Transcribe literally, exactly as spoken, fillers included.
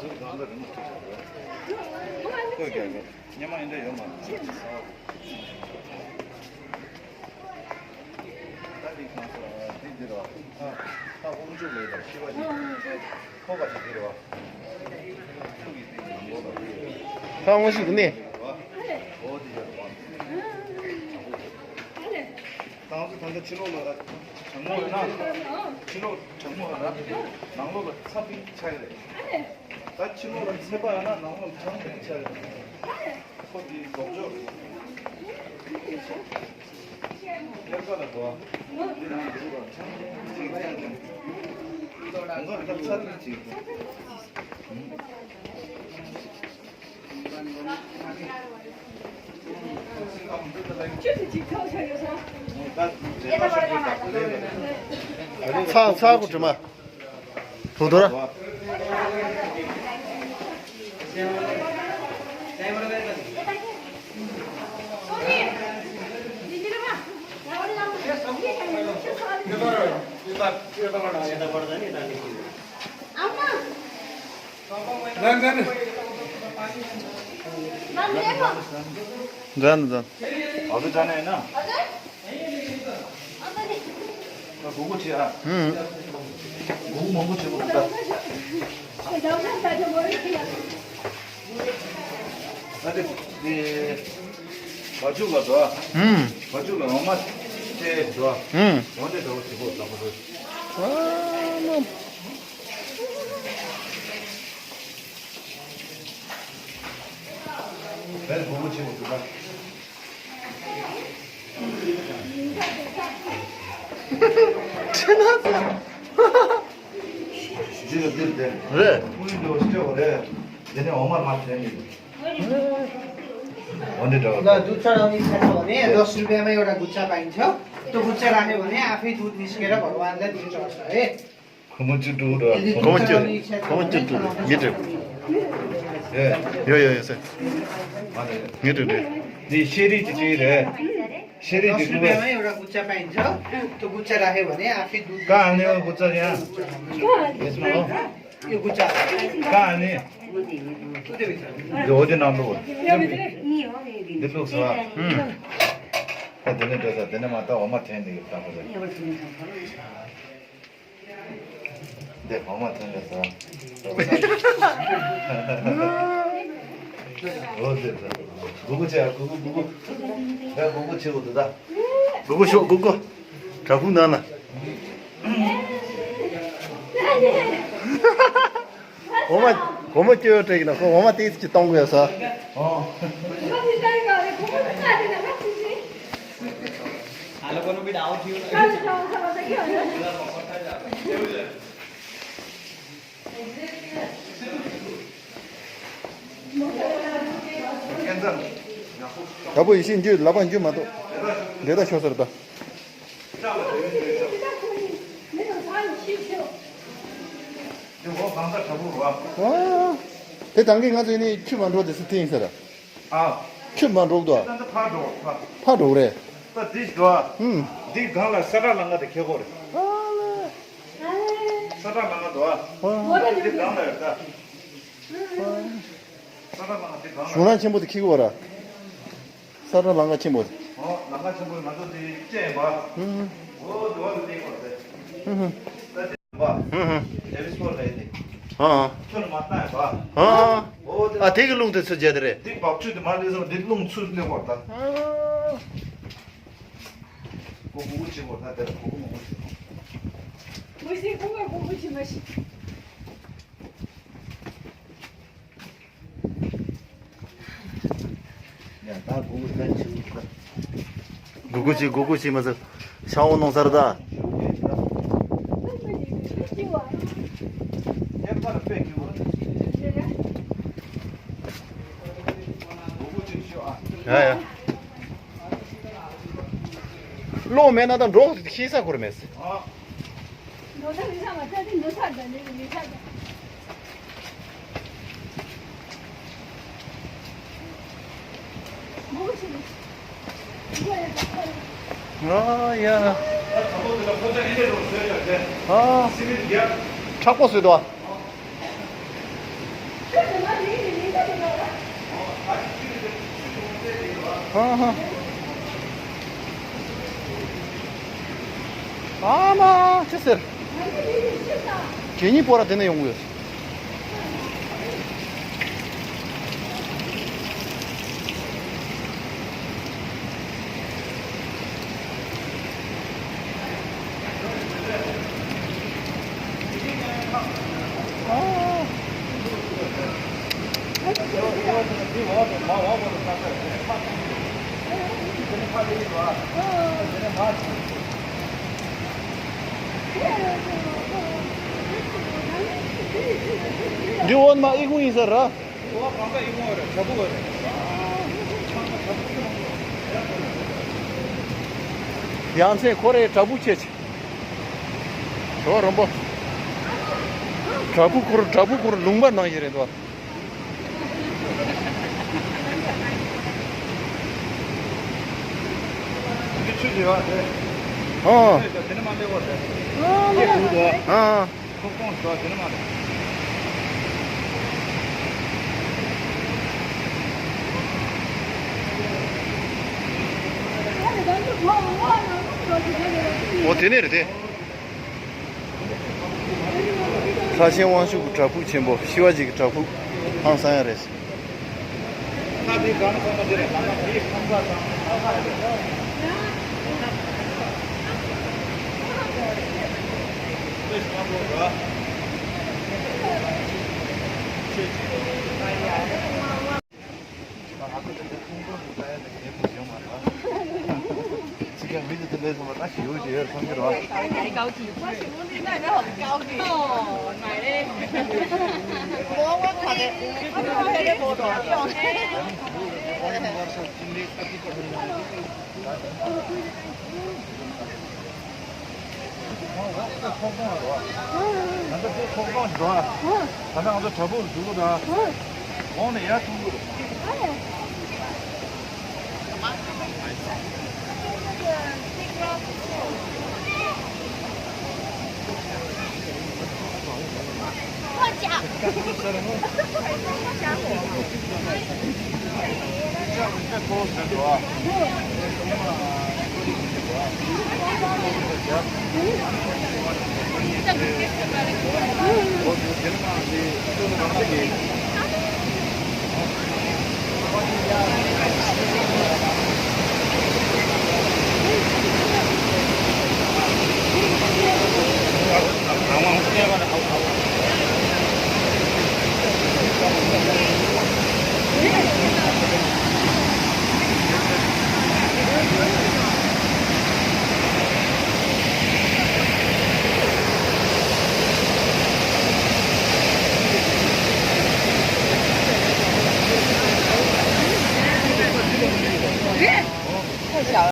ཁོས་ཀྱང་ཉི་མ་ཡིན་འདྲ་ཡོད་མ་རེད། ད་འདི་གང་ཟེར་འདི་འདི་རེད་བ། ད་ད་དབང་ཕྱུག་ལས་དང་ཤི་བ་ཞིག་ཁོ་ག་ཞིག་འདི་རེད་བ། ཐུག་གི་འདི་ནང་ལོགས་ལ་འདི་རེད། ད་དབང་ཕྱུག་གི་གནས། འོ་འདི་ཡོད་རེད་བ། ད་ང་ཚོ་ད་ལྟ་ཕྱི་ལོགས་ལ་གྲང་མོ་ཡོད་ན། ཕྱི་ལོགས་གྲང་མོ་ཡོད་ན་ནང་ལོགས་ལ་ཚ་པིང་ཆགས་ཀྱི་རེད། ད་ཕྱི་ལོགས་ལ་ཚ་པ་ཡོད་ན་ནང་ལོགས་ལ་གྲང་པིང་ཆགས་ཀྱི་རེད། ཁོ་འདི་ལྡོག་ཕྱོགས་རེད། ཁྱེད་ཚོ་ལ་འགྲོ། འདི་ནང་འགྲོ་བ་ཆང་ཅིག་ཅང་ཅང་ཅང་། ང་ཚོ་ད་ཚ་པིང་ཅིག་ཚ་ཚ་གོ་དྲི་མ། ཐུག་ཐུག་ར། ཟན་ཟན། ཨ་ཁུ་ད་ནས་ན། ད་སྒུག་སྒུག་བྱེད་ཨ། ཧུམ། སྒུག་སྒུག་མང་པོ་བྱེད་དགོས་འདུག་ད། ད་དེ་དེ་བ་ཕྱུགས་ལ་འགྲོ་ཨ། ཧུམ། བ་ཕྱུགས་ལ་འོ་མ་དེ་འགྲོ་ཨ། ཧུམ། འོ་དེ་འདྲ་བོ་བྱེད་དགོས་ད་ཁོ་ཚོ། ཨ་མ། བས་སྒུག་སྒུག་བྱེད་དགོས་འདུག་ད། འདི་ལ་འདིར་བསྡད། རེད། སྐུ་ཡི་འདྲ་བོ་སྤྲད་པ་རེད། འདི་ནས་འོ་མར་མར་དྲན་གྱི་འདུག་འོ་འདི་འདྲ་བ། द दूध चढ़ाउने इच्छा छ भने दस रुपियाँमा एउटा गुच्छा पाइन्छ। त्यो गुच्छा राख्यो भने आफै दुध निस्केर भगवान्लाई दुध चढ्छ है। ཁོ་མོ་ཅི་འགྲོ་ར། ཁོ་མོ་ཅི་ཁོ་མོ་ཅི་འགྲོ་ངེས་འགྲོ། ཡོ་ཡོ་ཡོ་སེ། ངེས་འགྲོ་འགྲོ། འདི་ཤེས་རིག་གི་ཅི་རེད། ཤེས་རིག་གི་ཀུ་བ། एउटा गुच्छा पाइन्छ। त्यो गुच्छा राख्यो भने आफै दुध ཀ་ཨ་ནི་ཨོ་गुच्छा ཡ། ཡེས་མ་ཨོ། यो गुच्छा ཀ་ཨ་ནི། कुदेभित्र འདི་ཨོ་དེ་ནང་ལོ། འདི་ལོ་སོ། ད་དེ་ནས་འགྲོ་ས་དེ་ནས་མ་ད་འོ་མ་འཐེན་འདི་ཡོད་ད་ཁོ་ཚོ། འདི་བག་མ་ཐོན་ལ་ཟ། འོ་དེ་ད། གུ་གུ་ཆེ་གུ་གུ་གུ་གུ། ད་གུ་གུ་ཆེ་གུ་དུ་ད། གུ་གུ་ཤོག་གུ་གུ། བྲག་ཕུག་ནང་ན། འོ་མ་འོ་མ་སྐྱོ་སྤྲད་ཀྱི་ན་ཁོ་འོ་མ་ཏིག་ཙི་གཏོང་དགོས་ས། ཨོ། དྲག་པོ་ཡེ་ཤེས་འགྱུར་ལག་པ་འགྱུར་མ་གཏོགས། འདི་ལྟ་ཤོག་ཟེར་ད། ཨོ། དེ་དང་གི་ང་ཚོ་ནི་ཆུ་མ་འགྲོ་དེ་སུ་ཐིང་ཟེར། ཨ། ཆུ་མ་འགྲོ་དོ། ད་ཕར་འགྲོ་ཕར། ཕར་འགྲོ་རེད། ད་འདི་འགྲོ་ཨ། ཧུམ། འདི་སྒང་ལ་ས་བྲག་ལམ་ཁ་དེ་ཁེ་གོ་རེད། ཨ། ས་བྲག་ལམ་ཁ་འགྲོ་ཨ། ཨ། འདི་སྒང་ལ་ཡོད་ད། ཨ། ས་བྲག་ལམ་ཁ་འདི་སྒང་ལ་གཞུང་ལམ་ཆེན་པོ་དེ་ཁེ་གོ་ར། ས་བྲག་ལམ་ཁ་ཆེན་པོ་དེ། ཨོ་ལམ་ཁ་ཆེན་པོ་ང་ཚོ་དེ་བཅད་ཡིན་པ། ཧུམ། ཨོ་འགྲོ་བ་དེ་བཅད་ཡིན་པ་རེད། ཧུམ་ཧུམ། ད་དེ་ཡིན་པ། ཧུམ་ཧུམ། ཨ་ཨ། ཁྱོད་ལ་མ་བཏང་ཡིན་པ། ཨ་ཨ། ཨོ་དེ། ཨ་དེ་གི་རླུང་དེ་ཚུར་བརྒྱབ་དེ་རེད། དེ་བག་ཆུ་དེ་མར་སླེབས་སོང་དེ་རླུང་ཚུར་སླེབས་པ་ད། ཨ། ཁོ་གུ་གུ་བྱེད་དགོས་ད་དེ་ལ་ཁོ་གུ་མང་པོ་བྱེད་དགོས། མི་ཤེས་ཁོ་གུ་གུ་བྱེད་མ་ཤེས། ཡ་ད་གུ་གུ་ད་བྱེད་དགོས་ད། གུ་གུ་བྱེད་གུ་གུ་བྱེད་མ་ཟེར། ཤ་བོ་གནང་ཚར་ད། ཁྱད་པར་དཔེ་སྐྱིད་པོ། གུ་གུ་བྱེད་ཤོག་ཨ། ཡ་ཡ། གློག་མེད་ན་ད་འགྲོ་ཤེས་ས་ཁུར་མེད། ཨ་ཡ། ཨ། མཁྲེགས་པོ་བཟོས་འདུག་ཨ། ཨ་ཧ། ཨ་མ་ཅི་ཟེར། གད་སྙིགས་སྤོ་ར་དེ་ནས་ཡོང་གི་ཡོད། འདི་འོ་ན་མ་ཨི་ཁུང་ཡིན་ས་ར། ཡང་སེ་ཁོ་རེ་བྲག་ཕུག་ཆེ་ཆེ། ཞོ་རོམ་པོ། བྲག་ཕུག་ཁུར་བྲག་ཕུག་ཁུར་ལུང་པ་ནང་བཞིན་རེད་འདུག་འདི་ཆུ་ཞེས་པ་རེད། ཨ། དེ་ནི་མ་ལེགས་པ་རེད། ཨ། ཁོག་སྟོང་ཞོ་དེ་ནི་མ་རེད། འོ་དེ་ནས་རེད་དེ། ལྷ་ཆེན་དབང་ཕྱུག་གི་བྲག་ཕུག་ཆེན་པོ་ཤི་བ་ཇི་གི་བྲག་ཕུག་ཧང་སང་ཡ་རེད། ང་ཚོ་ཚོགས་གཙོ་འགྲོ་ཨ། ད་ལྟ་ང་ཚོ་བྲག་ཕུག་འགྲོ་གི་ར། འོང་ནས་ཡར་ཐོན་གི་རེད།